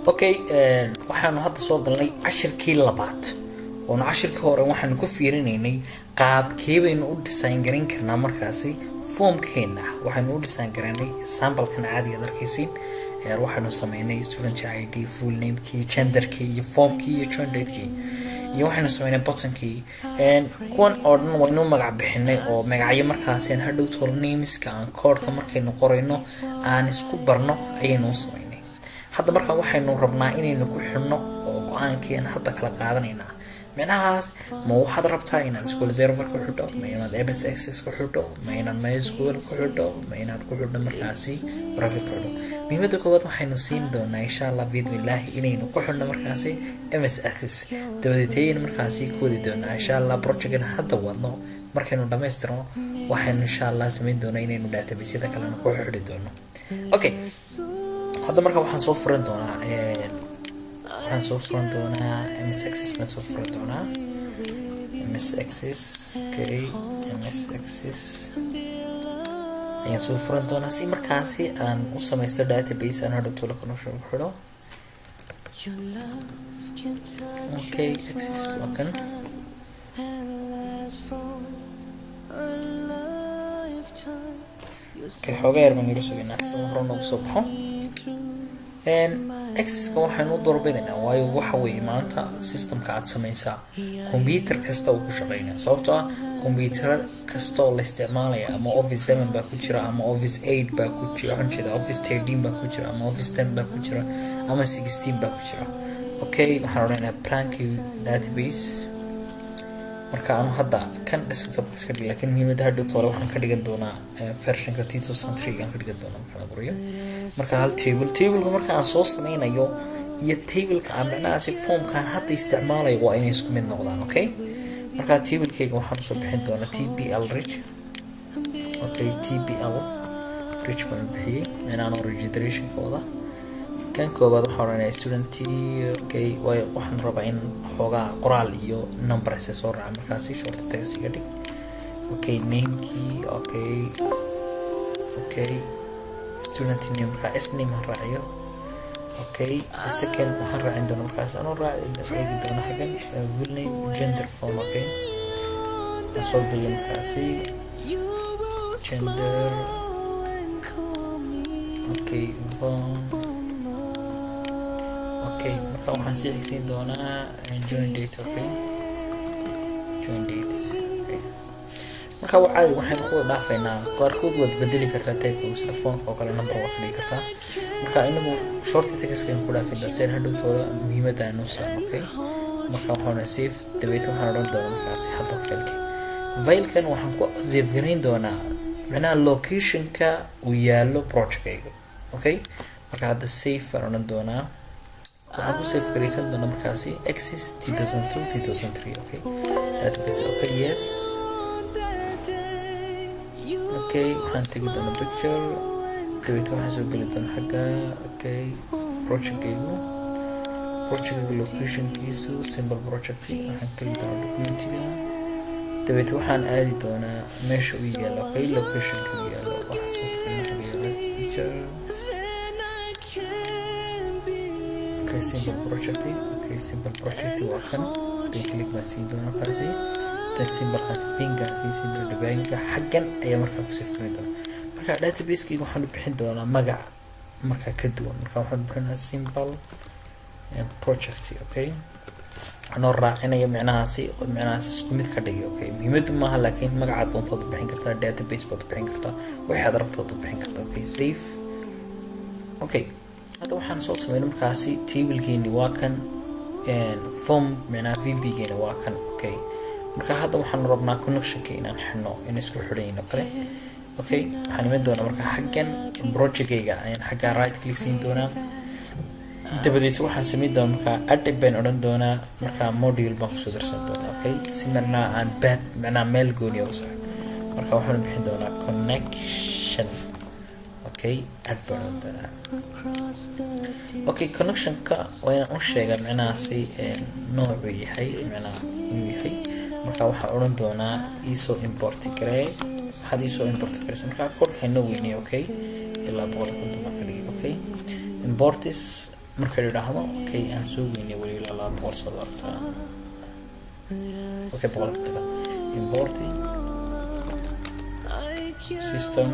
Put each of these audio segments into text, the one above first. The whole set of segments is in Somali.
Okay, waxaanu hadda soo galnay cashirkii labaad. Oonu cashirkii hore waxaanu ku fiirinaynay qaabkee baynu u design garan karnaa markaasi formkeena. Waxaynu u design garanay samplekan caadiga ad arkaysiin. Waxaynu sameynay student ID, full namekii, genderkii iyo formkii iyo join datekii, iyo waxaynu sameynay buttonkii. Kuwan oo dhan waynu magac bixinay oo magacyo markaasi aan hadhow tolo nameska aan koodhka markaynu qorayno aan isku barno ayaynu u sameynay. Hadda markaa waxaynu rabnaa inaynu ku xidhno oo go-aankii aan hadda kala qaadanaynaa micnahaas: ma waxaad rabtaa inaad SQL Server ku xidho, ma inaad MS Access ku xidho, ma inaad MySQL ku xidho, ma inaad ku xidho markaasi Oracle ku xidho? Muhiimadda koowaad waxaynu siin doonaa, insha Allah biidnillaahi, inaynu ku xidhno markaasi MS Access. Dabadeetayaynu markaasi ku wadi doonaa, insha Allah. Projectgan hadda wadno markaynu dhamaystirno, waxaynu insha Allah samayn doonaa inaynu databasyada kalena ku xidhi doono. Okay, hadda marka waxaan soo furan doonaa MS Access baan soo furan doonaa. MS Access, okay, MS Access ayaan soo furan doonaa si markaasi aan u samaysto database aan hadhow tolo connection ku xidho. Okay, Access waa kan. And last for a lifetime. Okay, xoogaa yar baan yaro sugaynaa si hore noogu soo baxo. Accesska waxaynu u doorbidaynaa waayo waxa weeye maanta systemka aad samaysaa computer kasta uu ku shaqeynaya, sababtoo ah computer kasta oo la isticmaalaya, ama Office 7 baa ku jira ama Office 8 baa ku jira, waxaan jeedaa Office 13 baa ku jira ama Office 10 baa ku jira ama 16 baa ku jira. Okay, waxaan odhanaynaa blank database. Marka anu hadda kan desktop iska dhig, laakiin muhiimadda hadhow toole waxaan ka dhigan doonaa versionka 2003 aan ka dhigan doonaa markaan abuurayo. Marka hal table, tableka marka aan soo sameynayo iyo tableka aan macnahaasi formkaan hadda isticmaalayo waa inay isku mid noqdaan. Okay, marka tablekayga waxaan usoo bixin doonaa tbl reg. Okay, tbl reg baan bixiyey micnaha registrationka wada. Kan koobaad waxaan odhanayaa student. Okay, waayo waxaan rabaa in xoogaa qoraal iyo numbers ay soo raaca, markaasi short text iga dhig. Okay, namekii, okay, student name, markaa s name ha raaciyo. Okay, the second waxaan raacin doonaa markaas anoo raaci eegi doona xaggan full name, gender, form. Okay, aan soo geliyo markaasi gender. Okay, phone. Okay, marka waxaan sii xigsiin doonaa join date. Okay, join date. Okay, marka waa caadi, waxaynu ku wada dhaafaynaa. Qaarkood waad bedeli kartaa typeka, sida phoneka oo kale number waa ka dhigi kartaa. Marka inagu short text aynu ku dhaafin doonaa si aan hadhowtooda muhiimadda aanu saarno. Okay, marka waxaan save, dabeetna waxaan odhan doonaa markaasi hadda fileka, filekan waxaan ku save garayn doonaa macnaha locationka uu yaallo projectkayga. Okay, marka hadda save baan odhan doonaa. Waxaan ku save garaysan doonaa markaasi Access 2002 2003. Okay, database. Okay, yes. Okay, waxaan tegi doonaa picture, dabeetna waxaan soo geli doonaa xagga. Okay, projectkaygu locationkiisu simple project. Waxaan geli doonaa documentiga, dabeetna waxaan aadi doonaa meesha uu yaalo. Okay, locationka uu yaalo waxaas waqtigan xagga yaalo picture. Okay, simple project. Okay, simple project waa kan. Then click baan siin doonaa markaasi, then simplekaasi pingaan sii siin doona debuggingka xaggan ayaa markaa ku save garin doona. Marka database-kayga waxaan u bixin doonaa magac markaa ka duwan. Marka waxaan bixinaa simple project. Okay, anoo raacinaya micnahaasi, micnahaas isku mid ka dhigay. Okay, muhiimadu maaha, laakiin magacaad doontood u bixin kartaa, database baad u bixin kartaa, waxaad rabtood u bixin kartaa. Okay, save. Okay, hadda waxaan soo sameynay markaasi tablekeeni waa kan, form micnaha VB-geena waa kan. Okay, marka hadda waxaan rabnaa connectionka inaan xidhno, in isku xidhan oo kale. Okay, waxaan iman doonaa marka xaggan projectkayga ayaan xagga right click siin doonaa. Dabadeed waxaan sameyn doonaa markaa add baan odhan doonaa, markaa module baan kusoo darsan doonaa. Okay, si marnaa aan bad macnaha meel gooniya u saxo. Marka waxaan bixin doonaa connection. Okay, add baan odhan doonaa. Okay, connectionka waa inaan u sheega micnahaasi noocuu yahay, micnaha inuu yahay. Marka waxaan odhan doonaa iisoo import garee. Waxaad iisoo import gareysa marka codeka inoo weynay. Okay, ilaa 150 baan ka dhigay. Okay, imports Marka idhaahdo, okay, aan soo weynay weli ilaa 200 soo aragtaa. Okay, 100 ka taga. Import system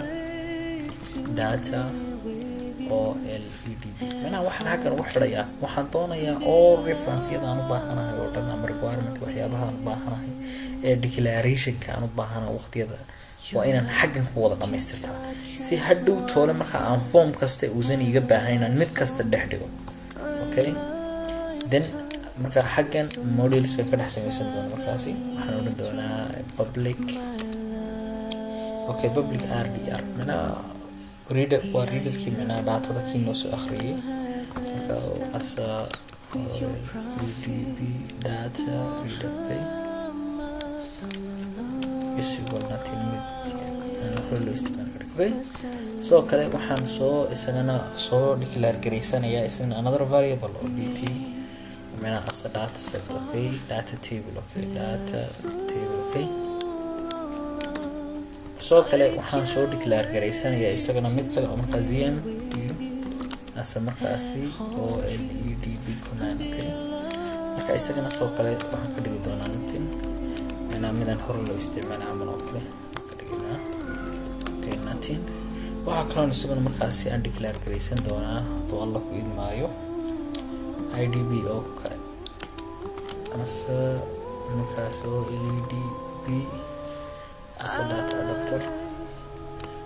data OLEDB. Macnaha waxaan halkan ugu xidhayaa, waxaan doonayaa all reference-yada aan u baahanahay oo dhan ama requirement, waxyaabaha aan u baahanahay ee declaration-ka aan u baahanahay waqtiyada, waa inaan xaggan ku wada dhamaystirtaa, si hadhow toole marka aan form kasta uusan iiga baahnayn inaan mid kasta dhex dhigo. Okay, then marka xaggan modules-ka ka dhex samaysan doono, markaasi waxaan odhan doonaa public. Okay, public RDR, macnaha reader, waa reader-kii, macnaha data-da kii noo soo akhriyay. Marka asa OLEDB data reader, okay, is equal nothing, mid aan hore loo isticmaali karin. Okay, sidoo kale waxaan soo isagana soo declare garaysanayaa isagana another variable oo dt, macnaha as a data set. Okay, data table. Okay, data table. Okay, sidoo kale waxaan soo declare garaysanayaa isagana mid kale oo markaa zm asa markaasi OLEDB command. Okay, marka isagana sidoo kale waxaan ka dhigi doonaa nothing, macnaha midaan hore loo isticmaala camal oo kale ka dhiginaa. Okay, nothing. Waxaa kaloon isaguna markaasi aan declare garaysan doonaa, hadduu Alla ku idmaayo, idb oo kale ase markaas OLEDB ase data adapter.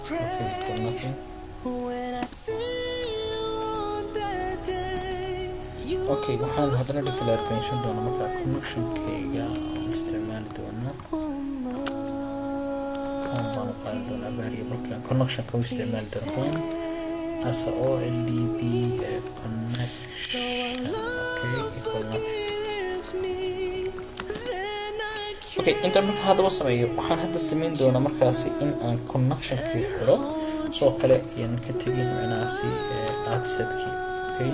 Okay, equal nothing. When I see you on that day, you Okay, waxaan haddana declare garaysan doonaa markaa connection-kayga aan isticmaali doono. Com baan u qaadan doonaa variable-ka connection-ka u isticmaali doono, com asa OLDB connection. Okay, equal nothing. is me. Then I Okay, intaan marka haddaba sameeyo, waxaan hadda sameyn doonaa markaasi in aan connection-kii xidho. Sidoo kale ayaan ka tegin micnahaasi dataset-kii. Okay,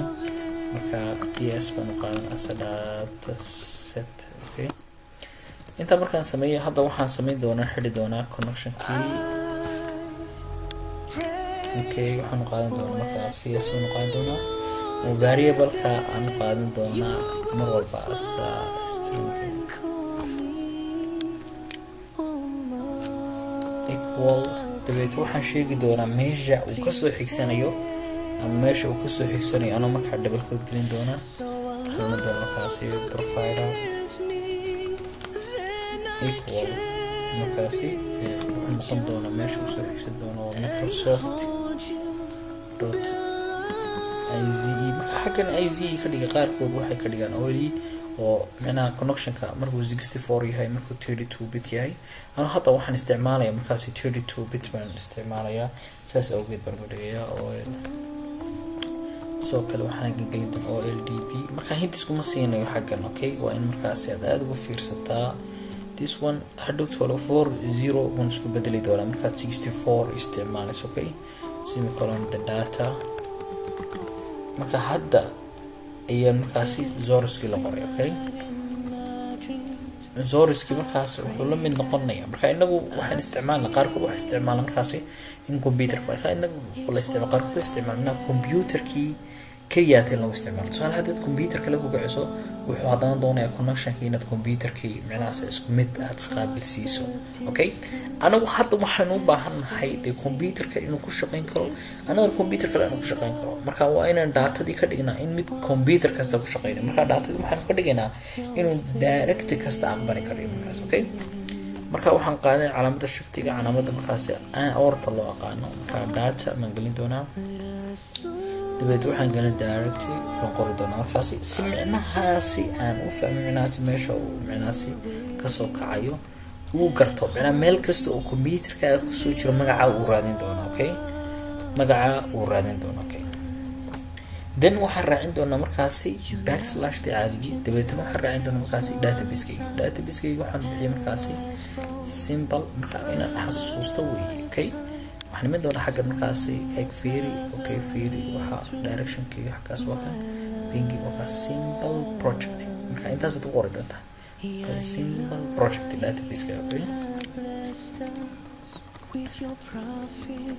marka ds baan u qaadan asa dataset. Okay, intaan markaan sameeyo, hadda waxaan sameyn doonaa, xidhi doonaa connection-kii. Okay, waxaan u qaadan doonaa markaa cs baan u qaadan doonaa oo variable-ka aan u qaadan doonaa mar walba asa string call me oh my. Equal. Dabeet waxaan sheegi doonaa meesha uu kasoo xigsanayo ama meesha uu kasoo xigsanayo, anoo markaa double quote gelin doonaa. Waxaan oran doonaa markaasi provider Is me. Then I equal. Markaasi wuxuu noqon doonaa meesha uu soo xigsan doono waa Microsoft hold you dot IZE. Marka xaggan IZE ka dhiga, qaarkood waxay ka dhigaan OLE oo micnaha connectionka markuu 64 yahay, markuu 32 bit yahay. Anu hadda waxaan isticmaalaya markaasi 32 bit baan isticmaalayaa, saas awgeed baan uga dhigayaa OL. Sidoo kale waxaan gelin doonaa OLDB. Marka hint-iskuma siinayo xaggan. Okay, waa in markaasi aad aada uga fiirsataa this one. Hadhow 12 4 0 baan isku bedeli doonaa markaad 64 isticmaalayso. Okay, semicolon, the data. Marka hadda ayaa markaasi source-kii la qoray. Okay, source-kii markaas wuxuu la mid noqonaya, marka inagu waxaan isticmaalna, qaarkood waxay isticmaalaan markaasi in computer, marka inagu la isticmaal, qaarkood waxay isticmaalaan computerkii keliyaata in lagu isticmaalo. Tusaale, haddaad computer kale ku kiciso, wuxuu haddana doonayaa connectionkii inaad computerkii micnahaas isku mid aad isqaabilsiiso. Okay, anagu hadda waxaynu u baahan nahay dee computerka inuu ku shaqeyn karo, another computer kale inuu ku shaqeyn karo. Marka waa inaan data-dii ka dhignaa in mid computer kasta ku shaqeynayo. Marka data-dii waxaanu ka dhigaynaa inuu direct kasta aqbali karayo markaas. Okay, marka waxaan qaadanay calaamada shift-iga, calaamada markaasi or-ta loo aqaano. Marka data baan gelin doonaa, dabeed waxaan gelin direct baan qori doonaa markaasi, si micnahaasi aan u fahmo, micnahaasi meesha uu micnahaasi kasoo kacayo uu garto, micnaha meel kasta oo computerkaaga kusoo jiro magaca uu raadin doono. Okay, magaca uu raadin doono. Okay, then waxaan raacin doonaa markaasi backslash ta caadigii. Dabeetana waxaan raacin doonaa markaasi database-kayga. Database-kayga waxaan bixiyay markaasi simple, marka inaan xasuusto weeye. Okay, waxaan iman doonaa xagga markaasi, eg, fiiri. Okay, fiiri, waxa directionkayga xaggaas waa kan, pingi waa kaa simple project. Marka intaasaad ku qori doontaa. Okay, simple project database-ka. Okay. With your prophet.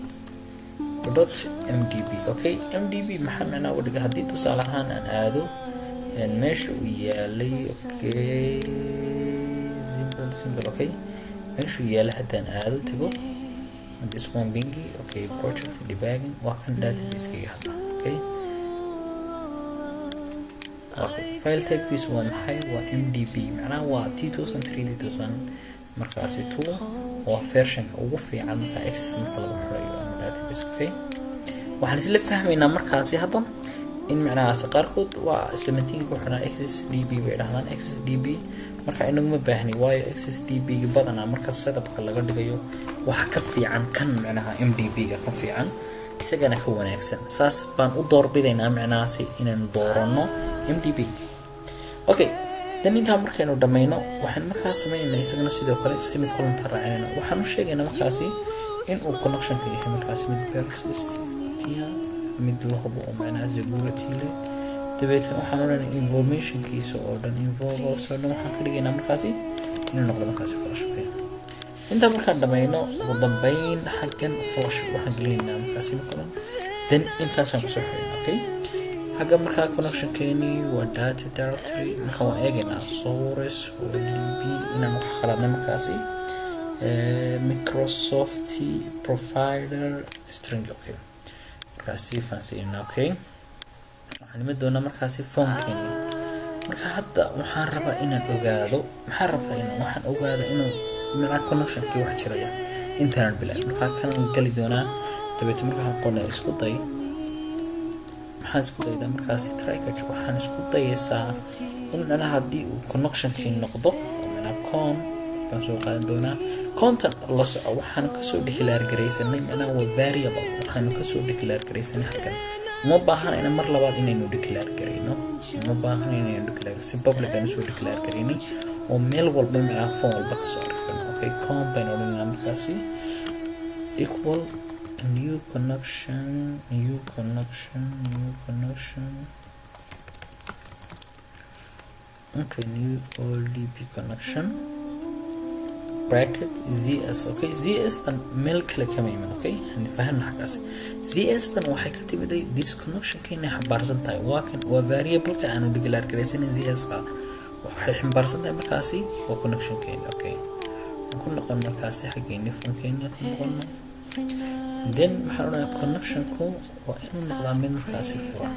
.mdb. Okay, mdb maxaa macnaa u dhiga? Haddii tusaale ahaan aan aado meesha uu yaalay, okay, simple simple, okay, meeshuu yaalay haddaan aado, tago this one, bingi, okay, project debugging, waa kan database-kayga hadda. Okay, file typekiisu waa maxay? Waa mdb, macnaha waa 2003, 2000 markaasi two, waa versionka ugu fiican marka Access marka lagu xirayo ama database. Okay, waxaan isla fahmaynaa markaasi hadda in macnahaasi qaarkood waa 17 ku xidhan Access db bay dhahdaan, Access db. Marka inaguma baahni, waayo Access db ga badanaa marka setupka laga dhigayo waxa ka fiican kan macnaha mdb ga ka fiican, isagana ka wanaagsan. Saas baan u doorbidaynaa macnahaasi inaynu dooranno mdb. Okay, then intaa markaynu dhammayno, waxaan markaa sameynaynaa isagana sidoo kale semicolonta raacinayna. Waxaan u sheegaynaa markaasi in uu connectionka yahay markaasi mid persistent, mid la hubo oo macnaha security leh. Dabeetna waxaan odhanay informationkiisa oo dhan, infogaas oo dhan, waxaan ka dhigaynaa markaasi inuu noqdo markaasi flush. Okay, intaa markaan dhammayno, ugu dambeyn xaggan flush waxaan gelinaynaa markaasi semicolon, then intaasaan kusoo xirina. Okay, xagga markaa connectionkeeni waa data directory. Marka waan eegaynaa source oo db inaan wax khaladnay markaasi, Microsoft provider string. Okay, markaasi fahansiinaa. Okay, waxaan iman doonaa markaasi formkeeni. Marka hadda waxaan rabaa inaan ogaado, maxaan rabaa in waxaan ogaado inuu macnaa connectionkii wax jiraya intaanaan bilaabin. Markaa kanan gali doonaa. Dabeetna marka waxaan qornay isku day. Maxaan isku daydaa markaasi? Try catch. Waxaan isku dayaysaa in macnaha haddii uu connectionkii noqdo macnaha con baan soo qaadan doonaa. Content la soco, waxaan kasoo declare garaysanay, macnaha waa variable waxaanu kasoo declare garaysanay halkan. Uma baahanayna mar labaad inaynu declare garayno, uma baahan inaynu declare si public aanu soo declare garaynay oo meel walba macnaha form walba kasoo arki karno. Okay, con baynu odhanaynaa markaasi equal new connection, new connection, new connection. Okay, new OLEDB connection bracket zs. Okay, zs tan meel kale kama iman. Okay, hani fahanna xaggaas. Zs tan waxay ka timiday this connectionka inay xambaarsan tahay. Waa kan, waa variableka aanu declare garaysanin. Zs ka waxay xambaarsan tahay markaasi waa connectionkeena. Okay, aan ku noqon markaasi xaggeeni, formkeeni ku noqono. Then maxaan odhanayaa? Connectionku waa inuu noqdaa mid markaasi furan.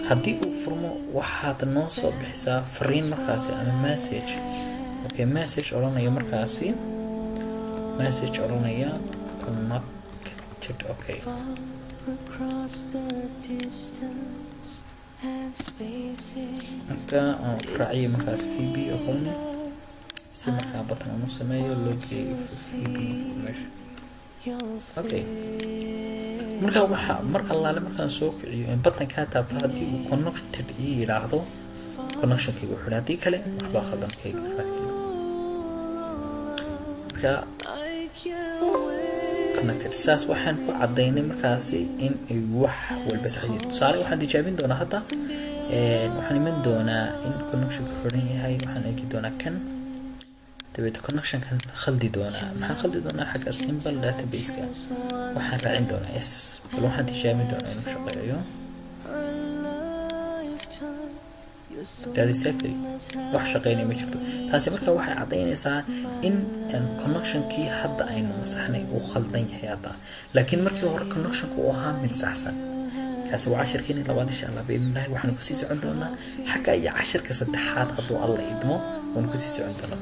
Haddii uu furmo, waxaad noo soo bixisaa fariin markaasi ama message. Okay, message odhanaya markaasi, message odhanaya connected. Okay. Across the distance and spaces. Marka aan raaciyo markaasi vb oo kalene, si markaa button aan u sameeyo loo geeyo vb meesha. Your Okay, marka waxa mar allaale markaan soo kiciyo in button kaa taabto, haddii uu connected ii yidhaahdo, connectionkayga wuxuu yidhi, haddii kale waxbaa khaldan kayga. Marka I can't wait. connected, saas waxaan ku cadaynay markaasi in ay wax walba sax yihiin. Tusaale, waxaan tijaabin doonaa hadda, waxaan iman doonaa in connectionka xiran yahay. Waxaan eegi doonaa kan, dabeet connectionkan khaldi doonaa. Maxaan khaldi doonaa? Xagga simple database-ka waxaan raacin doonaa s. Bal waxaan tijaabin doonaa inuu shaqeeyo. A lifetime. You're so That exactly wax shaqeynaya ma jirto. Taasi marka waxay caddaynaysaa in connectionkii hadda aynu masaxnay uu khaldan yahay hadda, laakiin markii hore connectionku uu ahaa mid saxsan. Kaasi waa cashirkeeni labaad. Insha Allah biidnillahi waxaanu kasii socon doonaa xagga iyo cashirka saddexaad hadduu Alla idmo, waanu kasii socon doonaa.